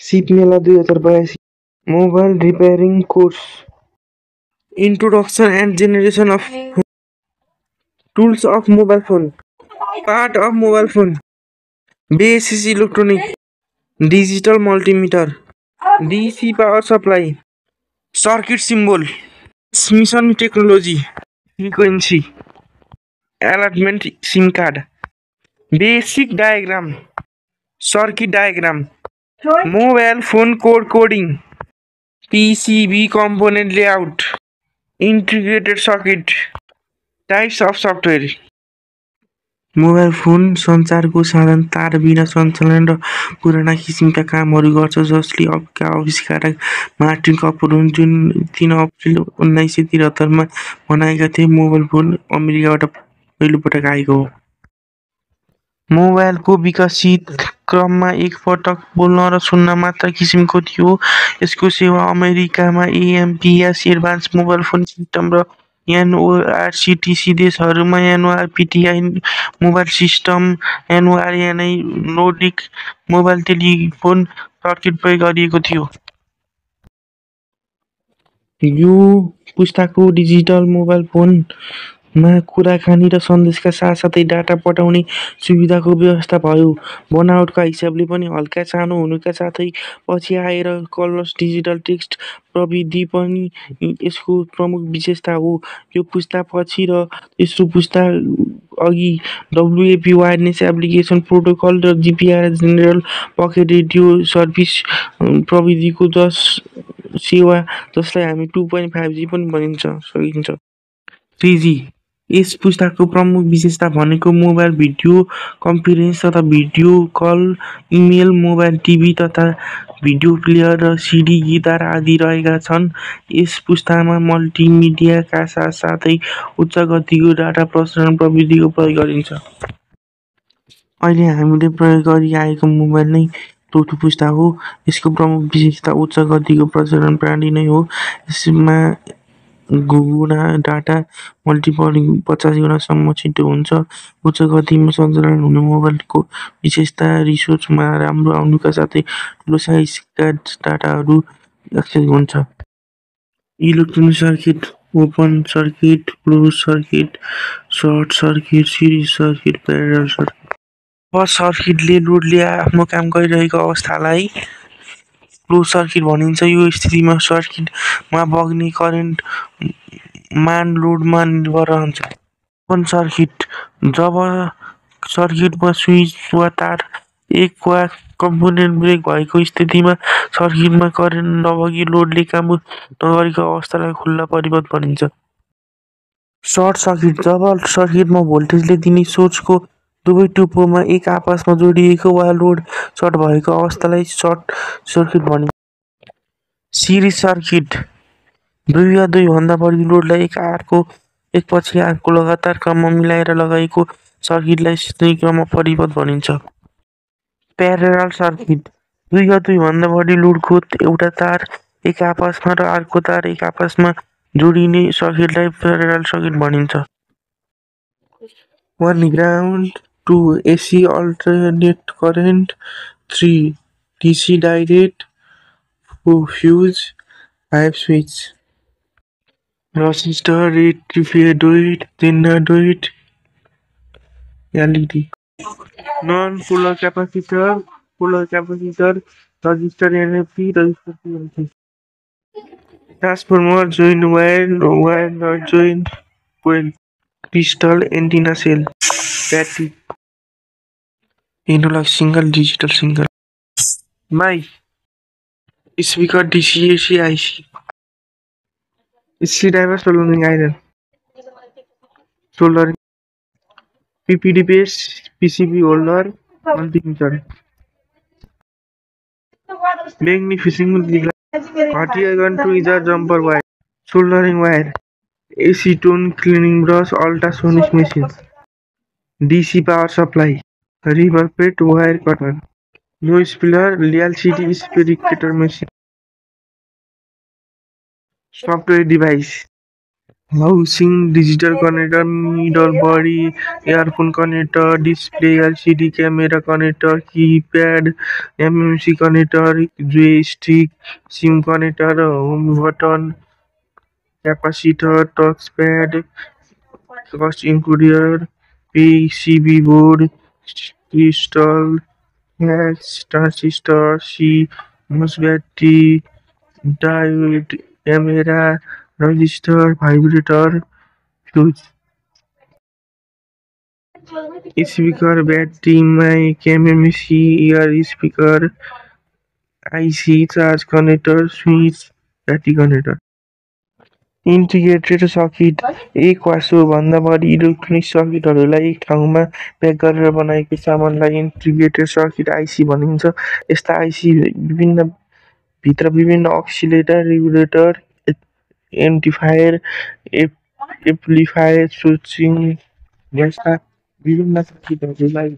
सिप मेला 2082 mobile repairing course introduction and generation of tools of mobile phone part of mobile phone basic electronic digital multimeter DC power supply circuit symbol transmission technology frequency allotment SIM card basic diagram circuit diagram mobile phone code coding PCB component layout integrated circuit types of software mobile phone सञ्चारको साधन तार बिना सञ्चालन र पुराना किसिमका कामहरू गर्छ जसले आविष्कारक मार्टिन कपुर जुन 3 अप्रिल 1973 मा बनाएका थिए। मोबाइल फोन अमेरिकाबाट पहिलोपटक आएको हो। मोबाइलको विकसित क्रममा एक पटक बोल्न र सुन्न मात्र किसिमको थियो। यसको सेवा अमेरिकामा AMPS advance mobile phone system र NORCTC देशहरूमा NORPTI mobile system NORNI Nordic mobile telephone circuit प्रयोग गरिएको थियो। यो पुस्ताको डिजिटल मोबाइल फोनमा कुराकानी र सन्देशका साथसाथै डाटा पठाउने सुविधाको व्यवस्था भयो। बनावटका हिसाबले पनि हल्का सानो हुनुका साथै पछि आएर कलर्स डिजिटल टेक्स्ट प्रविधि पनि यसको प्रमुख विशेषता हो। यो पुस्ता पछि र तेस्रो पुस्ता अघि WAP वायरलेस एप्लिकेसन प्रोटोकल र GPRS general pocket radio service प्रविधिको 10 सेवा जसलाई हामी 2.5G पनि भनिन्छ सकिन्छ। 3G यस पुस्ताको प्रमुख विशेषता भनेको मोबाइल भिडियो कन्फरेन्स तथा video call email mobile TV तथा भिडियो प्लेयर र CD गिटार आदि रहेका छन्। यस पुस्तामा मल्टिमिडियाका साथसाथै उच्च गतिको डाटा प्रसारण प्रविधिको प्रयोग गरिन्छ। अहिले हामीले प्रयोग गरिआएको मोबाइल नै चौथो पुस्ता हो। यसको प्रमुख विशेषता उच्च गतिको प्रसारण प्रणाली नै हो। यसमा गुणा डाटा मल्टिपलिङ 50 गुणासम्म छिटो हुन्छ। उच्च गतिमा सञ्चालन हुने मोबाइलको विशेषता रिसोर्समा राम्रो आउनुका साथै ठुलो साइजका डाटाहरू एक्सेस हुन्छ। Electronic circuit open circuit close circuit short circuit series circuit parallel circuit सर्किटले लोडले आफ्नो काम गरिरहेको अवस्थालाई क्लोज सर्किट भनिन्छ। यो स्थितिमा सर्किटमा बग्ने करेन्ट मान लोडमा निर्भर रहन्छ। ओपन सर्किट जब सर्किटमा स्विच वा तार एक वा कम्पोनेन्ट ब्रेक भएको स्थितिमा सर्किटमा करेन्ट नबगी लोडले काम नगरेको अवस्थालाई खुल्ला परिपथ भनिन्छ। सर्ट सर्किट जब सर्किटमा भोल्टेजले दिने सोर्सको दुवै टुप्पोमा एक आपसमा जोडिएको वा लोड सर्ट भएको अवस्थालाई सर्ट सर्किट भनिन्छ। सिरिज सर्किट दुई वा दुईभन्दा बढी लोडलाई एकपछि अर्को लगातार क्रममा मिलाएर लगाएको सर्किटलाई श्रेणीक्रम परिपथ भनिन्छ। प्यारलल सर्किट दुई वा दुईभन्दा बढी लोडको एउटा तार एक आपसमा र अर्को तार एक आपसमा जोडिने सर्किटलाई प्यारलल सर्किट भनिन्छ। 1 ground 2 AC alternate current 3 DC direct 4 fuse 5 switch resistor rectifier diode zener diode LED non polar capacitor register NFC register PNC transformer join wire not join coil crystal antenna cell battery analogue single digital single mic speaker DC AC IC screwdriver soldering iron soldering PPD base PCB holder multimeter magnifying hot air gun tweezer jumper wire soldering wire acetone cleaning brush ultrasonic machine DC power supply reverberate wire cutter noise filler LCD spectator machine software device Housing, digital connector, middle body, earphone connector, display, LCD camera connector, keypad, MMC connector, joystick, SIM connector, home button, capacitor, touchpad, cost encoder, PCB board, crystal, hex, transistor, C, MOSFET, diode, camera, resistor, vibrator, fuse, speaker, battery, mic, MMC, ear speaker, IC, charge connector, switch, battery connector. Integrated circuit एक वा सोभन्दा बढी electronic सर्किटहरूलाई एक ठाउँमा pack गरेर बनाएको सामानलाई integrated circuit आइसी भनिन्छ। यस्ता आइसी विभिन्न अक्सिलेटर, रेगुलेटर, एम्प्लिफायर, एम्प्लिफायर, स्विचिङ जस्ता विभिन्न सर्किटहरूलाई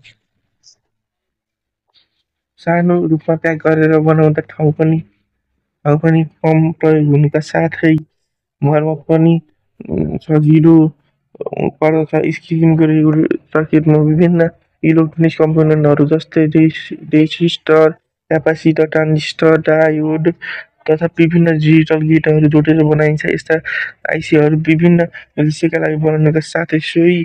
सानो रूपमा प्याक गरेर बनाउँदा ठाउँ पनि कम प्रयोग हुनुका साथै घरमा पनि सजिलो पर्दछ। स्क्रिनको रेगुलेटर सर्किटमा विभिन्न इलेक्ट्रोनिक्स कम्पोनेन्टहरू जस्तै रेजिस्टर, क्यापासिटर, ट्रान्जिस्टर, डायोड तथा विभिन्न डिजिटल गेटहरू जोडेर बनाइन्छ। यस्ता आइसीहरू विभिन्न उद्देश्यका लागि बनाउनका साथै सोही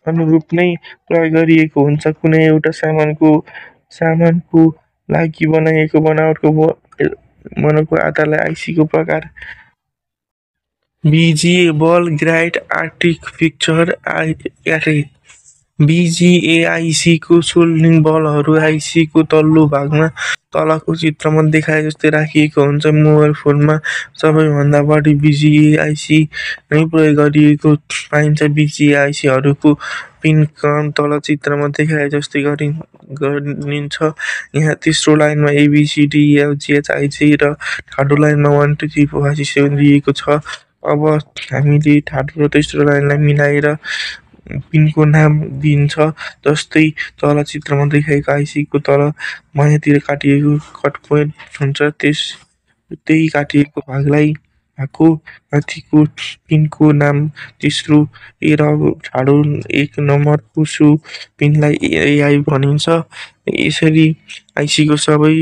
अनुरूप नै प्रयोग गरिएको हुन्छ। कुनै एउटा सामानको लागि बनाइएको बनावटको आधारलाई आइसीको प्रकार BGA बल ग्राइड आर्टिक पिक्चर एरे BGA-आइसीको सोल्डरिङ बलहरू आइसीको तल्लो भागमा तलको चित्रमा देखाए जस्तै राखिएको हुन्छ। मोबाइल फोनमा सबैभन्दा बढी BGA-आइसी नै प्रयोग गरिएको पाइन्छ। BGA-आइसीहरूको पिन क्रम तल चित्रमा देखाए जस्तै गरिन्छ। यहाँ तेस्रो लाइनमा ABCDEFGHIJ र ठाडो लाइनमा 1 2 3 4 5 6 7 दिएको छ। अब हामीले ठाडो र तेस्रो लाइनलाई मिलाएर पिनको नाम दिइन्छ। जस्तै तल चित्रमा देखाएको आइसीको तल बायाँतिर काटिएको कट पोइन्ट हुन्छ। त्यही काटिएको भागको माथिको पिनको नाम तेस्रो र ठाडो 1 नम्बरको सो पिनलाई AI भनिन्छ। यसरी आइसीको सबै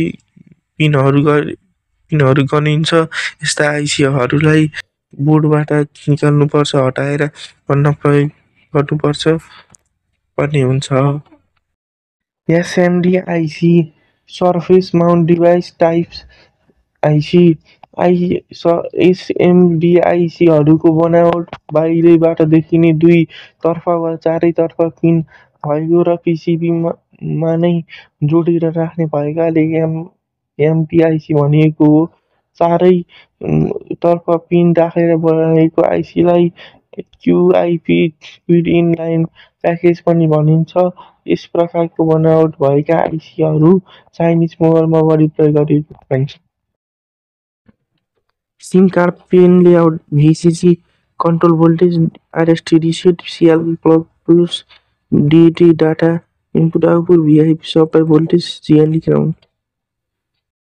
पिनहरू गनिन्छ। यस्ता आइसीहरूलाई बोर्डबाट निकाल्नुपर्छ, हटाएर भन्न प्रयोग गर्नुपर्ने हुन्छ। एसएमडी आइसी सर्फेस माउन्ट डिभाइस टाइप्स आइसी एसएमडी आइसीहरूको बनावट बाहिरबाट देखिने दुई तर्फा वा चारैतर्फ पिन भएको र पिसिबीमा नै जोडेर राख्ने भएकाले एमपीआइसी भनिएको हो। चारै तर्फ पिन राखेर बनाएको आइसीलाई क्युआइपी क्विड इन लाइन प्याकेज पनि भनिन्छ। यस प्रकारको बनावट भएका आइसीहरू चाइनिज मोबाइलमा बढी प्रयोग गरिएको पाइन्छ। SIM card, pen layout, VCC, control voltage, RST reset, CLB plug push, DAT data input output, VIP supply voltage, GND ground.